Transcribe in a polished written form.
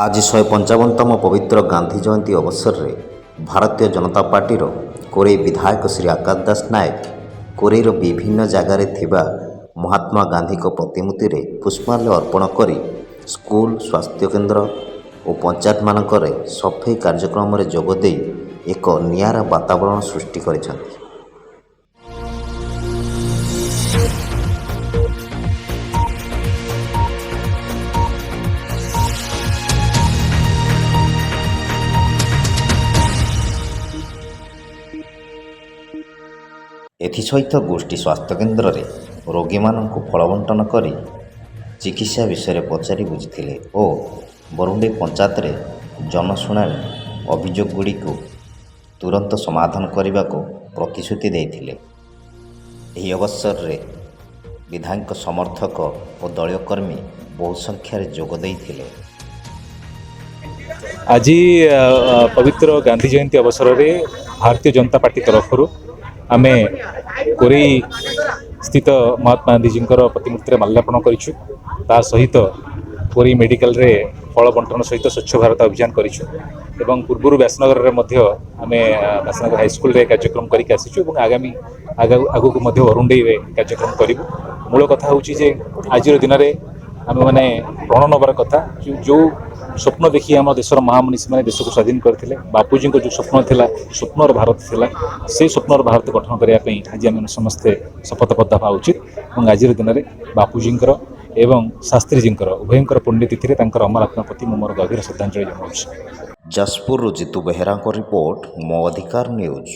ଆଜି 155ତମ ପବିତ୍ର ଗାନ୍ଧୀ ଜୟନ୍ତୀ ଅବସରରେ ଭାରତୀୟ ଜନତା ପାର୍ଟିର କୋରେଇ ବିଧାୟକ ଶ୍ରୀ ଆକାଶ ଦାସ ନାୟକ କୋରେଇର ବିଭିନ୍ନ ଜାଗାରେ ଥିବା ମହାତ୍ମା ଗାନ୍ଧୀଙ୍କ ପ୍ରତିମୂର୍ତ୍ତିରେ ପୁଷ୍ପମାଲ୍ୟ ଅର୍ପଣ କରି ସ୍କୁଲ, ସ୍ୱାସ୍ଥ୍ୟକେନ୍ଦ୍ର ଓ ପଞ୍ଚାୟତମାନଙ୍କରେ ସଫେଇ କାର୍ଯ୍ୟକ୍ରମରେ ଯୋଗଦେଇ ଏକ ନିଆରା ବାତାବରଣ ସୃଷ୍ଟି କରିଛନ୍ତି। ଏଥିସହିତ ଗୋଷ୍ଠୀ ସ୍ୱାସ୍ଥ୍ୟକେନ୍ଦ୍ରରେ ରୋଗୀମାନଙ୍କୁ ଫଳ ବଣ୍ଟନ କରି ଚିକିତ୍ସା ବିଷୟରେ ପଚାରି ବୁଝିଥିଲେ ଓ ବରୁଣ୍ଡେଇ ପଞ୍ଚାୟତରେ ଜନଶୁଣାଣି ଅଭିଯୋଗଗୁଡ଼ିକୁ ତୁରନ୍ତ ସମାଧାନ କରିବାକୁ ପ୍ରତିଶ୍ରୁତି ଦେଇଥିଲେ। ଏହି ଅବସରରେ ବିଧାୟକଙ୍କ ସମର୍ଥକ ଓ ଦଳୀୟ କର୍ମୀ ବହୁ ସଂଖ୍ୟାରେ ଯୋଗ ଦେଇଥିଲେ। ଆଜି ପବିତ୍ର ଗାନ୍ଧୀ ଜୟନ୍ତୀ ଅବସରରେ ଭାରତୀୟ ଜନତା ପାର୍ଟି ତରଫରୁ ଆମେ କୋରେଇ ସ୍ଥିତ ମହାତ୍ମା ଗାନ୍ଧୀଜୀଙ୍କର ପ୍ରତିମୂର୍ତ୍ତିରେ ମାଲ୍ୟାର୍ପଣ କରିଛୁ। ତା ସହିତ କୋରେଇ ମେଡ଼ିକାଲରେ ଫଳ ବଣ୍ଟନ ସହିତ ସ୍ୱଚ୍ଛ ଭାରତ ଅଭିଯାନ କରିଛୁ ଏବଂ ପୂର୍ବରୁ ବ୍ୟାସନଗରରେ ମଧ୍ୟ ଆମେ ବ୍ୟାସନଗର ହାଇସ୍କୁଲରେ କାର୍ଯ୍ୟକ୍ରମ କରିକି ଆସିଛୁ ଏବଂ ଆଗାମୀ ଆଗକୁ ମଧ୍ୟ ଅରୁଣ୍ଡେଇରେ କାର୍ଯ୍ୟକ୍ରମ କରିବୁ। ମୂଳ କଥା ହେଉଛି ଯେ ଆଜିର ଦିନରେ ଆମେମାନେ ପ୍ରଣ ନେବାର କଥା, ଯେଉଁ ସ୍ୱପ୍ନ ଦେଖି ଆମ ଦେଶର ମହାମନୀଷୀମାନେ ଦେଶକୁ ସ୍ୱାଧୀନ କରିଥିଲେ, ବାପୁଜୀଙ୍କ ଯେଉଁ ସ୍ୱପ୍ନ ଥିଲା, ସ୍ୱପ୍ନର ଭାରତ ଥିଲା, ସେଇ ସ୍ୱପ୍ନର ଭାରତ ଗଠନ କରିବା ପାଇଁ ଆଜି ଆମେ ସମସ୍ତେ ଶପଥବଦ୍ଧ ହେବା ଉଚିତ। ଏବଂ ଆଜିର ଦିନରେ ବାପୁଜୀଙ୍କର ଏବଂ ଶାସ୍ତ୍ରୀଜୀଙ୍କର ଉଭୟଙ୍କର ପୁଣ୍ୟତିଥିରେ ତାଙ୍କର ଅମର ଆତ୍ମା ପ୍ରତି ମୁଁ ମୋର ଗଭୀର ଶ୍ରଦ୍ଧାଞ୍ଜଳି ଜଣାଉଛି। ଯାଜପୁରରୁ ଜିତୁ ବେହେରାଙ୍କ ରିପୋର୍ଟ, ମୋ ଅଧିକାର ନ୍ୟୁଜ୍।